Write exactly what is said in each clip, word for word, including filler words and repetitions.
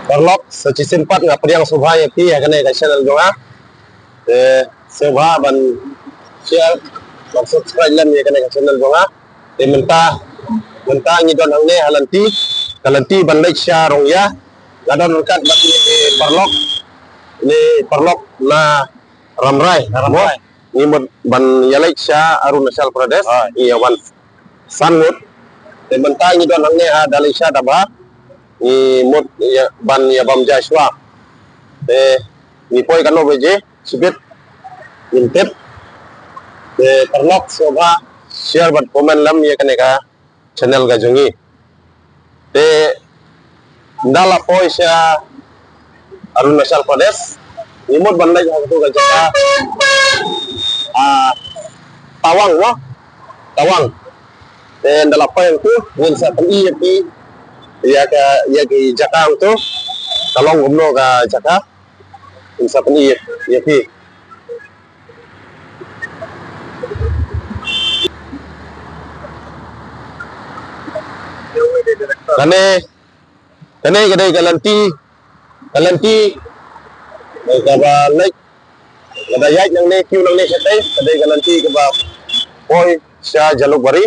Paralok, sa shisien pat nga pdiang sngewbha ïa phi ha kane ka channel jong nga. Te sngewbha ban share, ban subscribe lem ïa kane ka channel jong nga. Te mynta, mynta ngi don hangne ha lynti, ka lynti ban leit sha Rongïa. Nga don ryngkat bad ine i paralok, ine i paralok na Rambrai. Na Rambrai. Ngi mut ban ïa leit sha Arunachal Pradesh. Hooid. Ngi ïa wan san ngut. Te mynta ngi don hangne ha Dalisha Dhabha. Ngi mut ïa ban ïa bam ja shuwa. Te ngi poi katno baje, shibit ngim tip. Te paralok sngewbha share bad comment lem ïa kane ka channel ka jong ngi. Te ynda la poi sha Arunachal Pradesh, ngi mut ban leit ha katu ka jaka, ah, Tawang mo, Tawang. Te ynda la poi hangtu ngin sa pyni ïa phi ïa ka, ïa ki jaka hangtu ka long kumno ka jaka. Ngin sa pyni ïa phi. Kane, kane ka dei ka lynti, ka lynti kaba leit, kaba ïaid nangne, kiew nangne shatei, ka dei ka lynti kaba poi sha Jalukbari.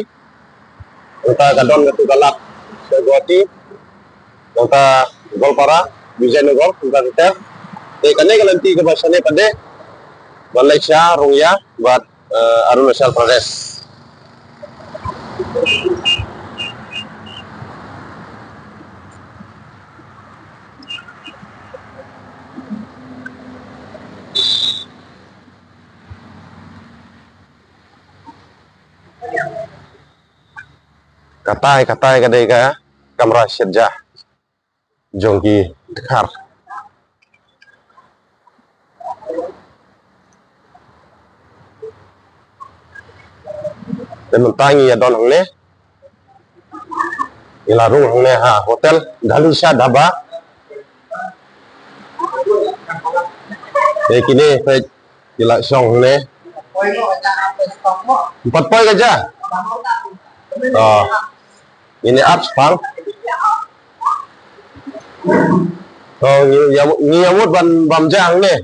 Nangta ka don katu ka lad sha Guwahati. Nangta Goalpara, Vijaynagar, nangta ka ter. Te kane ka lynti kaba shane pat de ban leit sha Rongïa bad, eh, Arunachal Pradesh. Katai, katai ka dei ka kamra shet ja jong ki dkhar. Te mynta ngi ïa don hangne, ngi la rung hangne ha hotel Dalisha Dhaba. Te kine peit ki la shong hangne. Em pat poi ka ja? Oh. Ine ap spang. Oh, ngi ïa, ngi ïa mut ban bam ja hangne.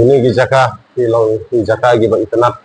Kine ki jaka ki long ki jaka kiba itynnat.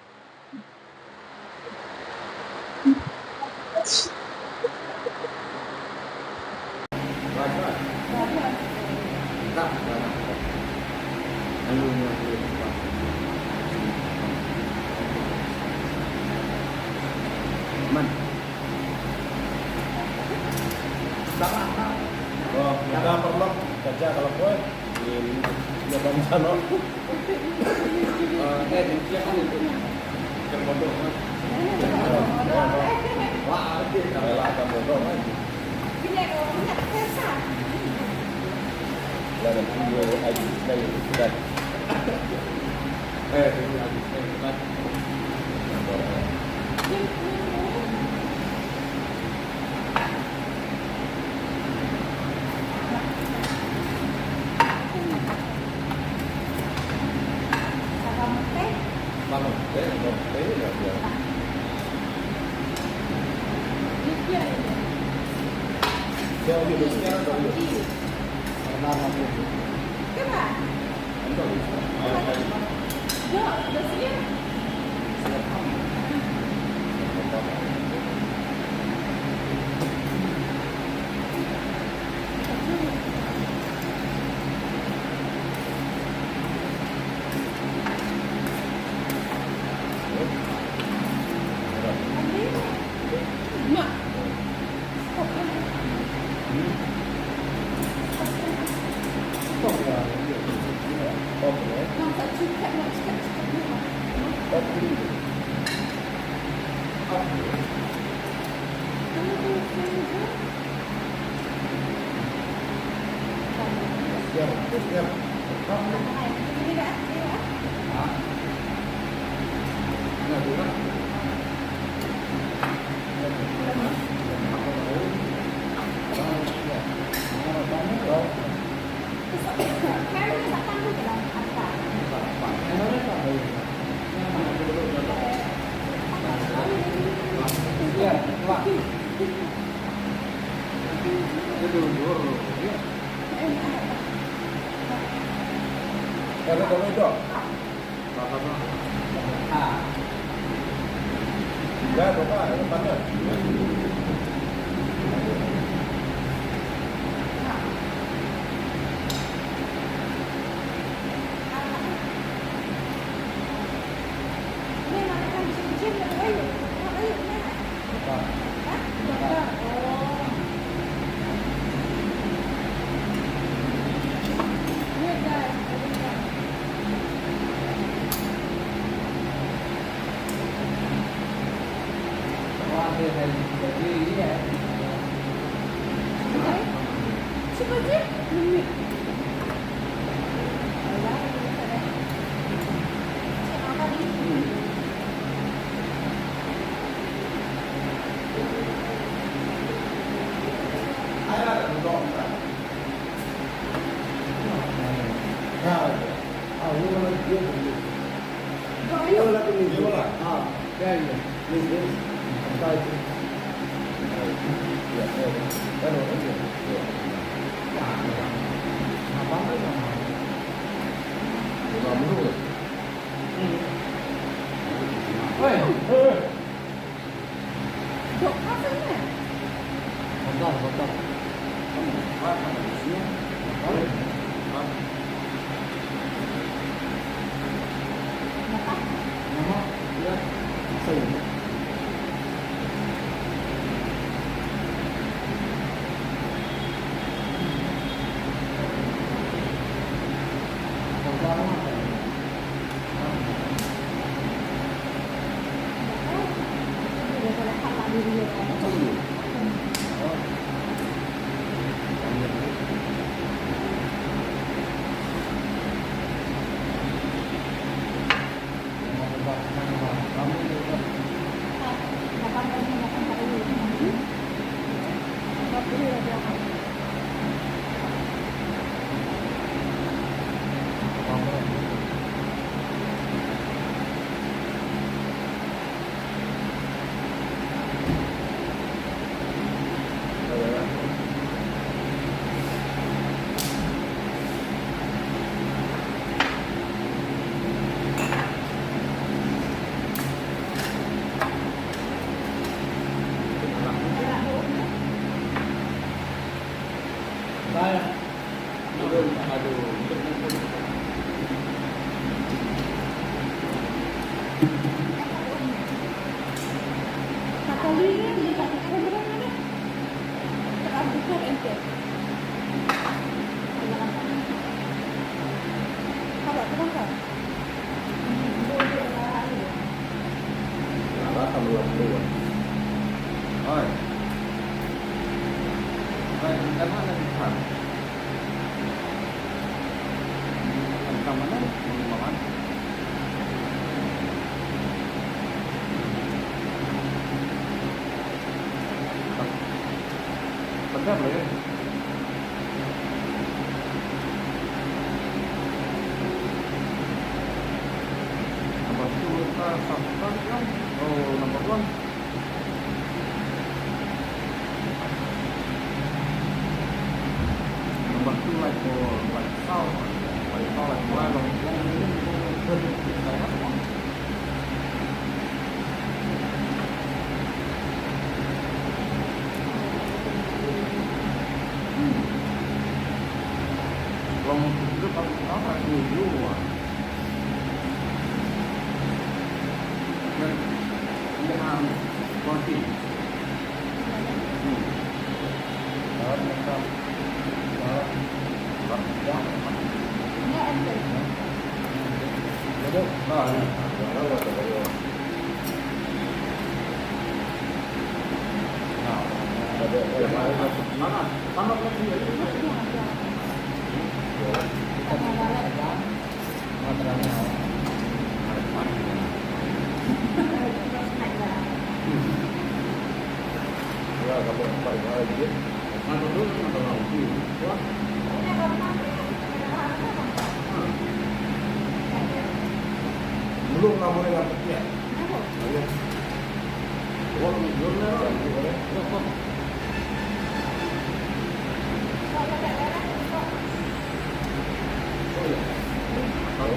Number two, uh, South Front, oh, number one. Number two, like, oh, like, South, like, South, like, South, like, South. Belum, nggak boleh nggak pergi. Iya. Oh, belum, nggak boleh. Oh, iya. Tahu.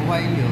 Mobile yo.